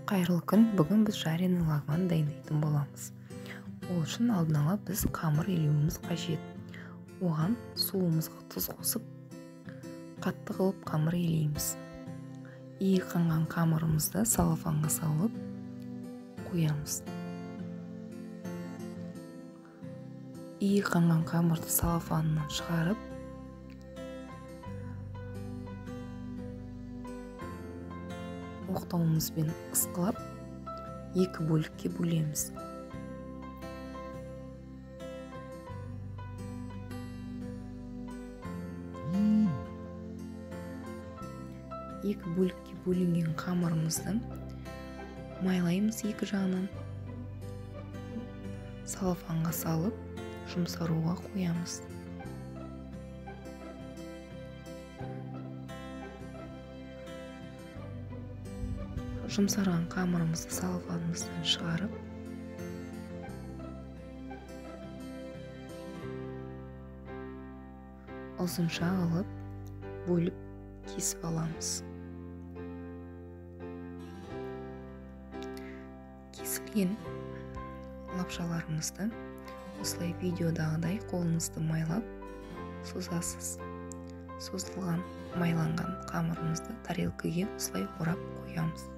Қайырлы күн. Бүгін біз жареный лагман дайындайтын боламыз. Ол үшін алдын ала біз қамыр илеуіміз қажет. Оған суымызға тұз қосып, қатты қылып қамыр илейміз. Иі қанған қамырымызды салафанға салып қоямыз. Иі қанған қамырды салафаннан шығарып, оқтауымызбен ысқылап, екі бөлікке бөлеміз. Екі бөлікке бөлінген қамырымызды майлаймыз екі жағынан. Салафанға салып, жұмсаруға қоямыз. Жұмсарған қамырымызды салафанымыздан шығарып, ұзынша қылып бөліп кесіп аламыз. Кесілген лапшаларымызды осылай видеодағыдай қолыңызды майлап созасыз. Созылған, майланған қамырымызды тарелкіге осылай орап қоямыз.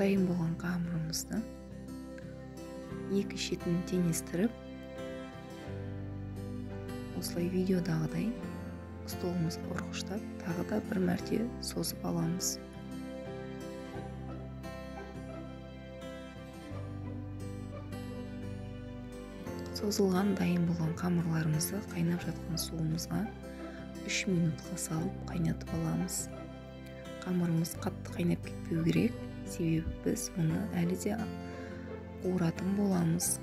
Дайын болған қамырымызды екі шетін теңестіріп, осылай видеодағыдай столымызға ұрғыштап, тағы да бір мәрте созып аламыз. Созылған дайын болған қамырларымызды қайнап жатқан суымызға 3 минутқа салып қайнатып аламыз. Қамырымыз қатты қайнап кетпеу керек, себебі біз оны әлі де қуыратын боламыз.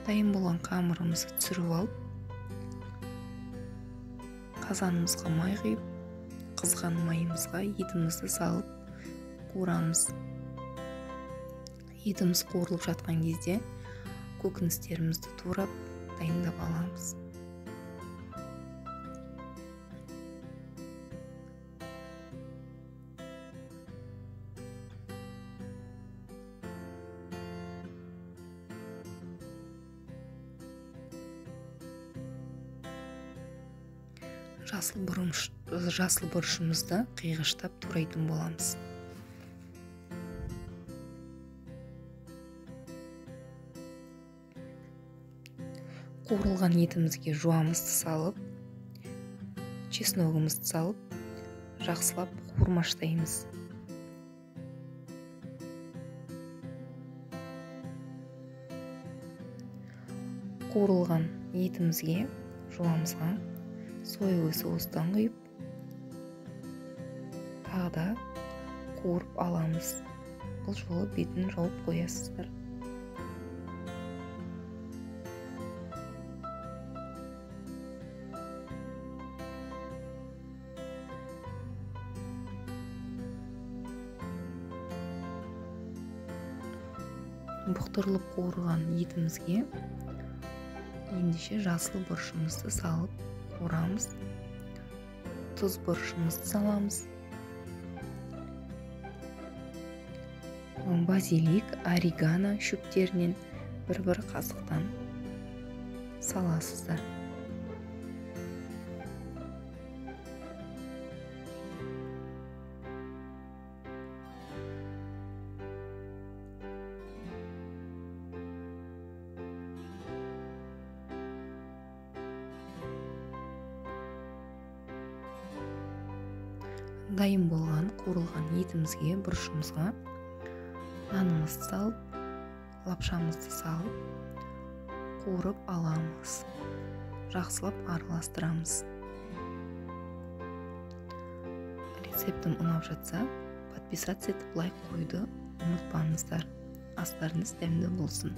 Дайын болған қамырымызды түсіріп алып, қазанымызға май құйып, қызған майымызға етімізді салып қуырамыз. Етіміз қуырылып жатқан кезде көкөністерімізді турап дайындап аламыз. Жасыл бұрышымызды қиғыштап турайтын боламыз. Қуырылған етімізге жуамызды салып, чесногымызды салып, жақсылап қуырмаштаймыз. Қуырылған етімізге, жуамызға соевый соустан құйып, тағы да қуырып аламыз. Бұл жолы бетін жауып қоясыздар. Бұқтырылып қуырған етімізге ендеше жасыл бұрышымызды салып қуырамыз. Тұз бұрышымызды саламыз. Базилик, орегано шөптерінен бір-бір қасықтан саласыздар. Дайын болған қуырылған етімізге, бұрышымызға нанымызды салып, лапшамызды салып, қуырып аламыз. Жақсылап араластырамыз. Рецептім ұнап жатса, подписаться етіп лайк қоюды ұмытпаңыздар. Астарыңыз дәмді болсын.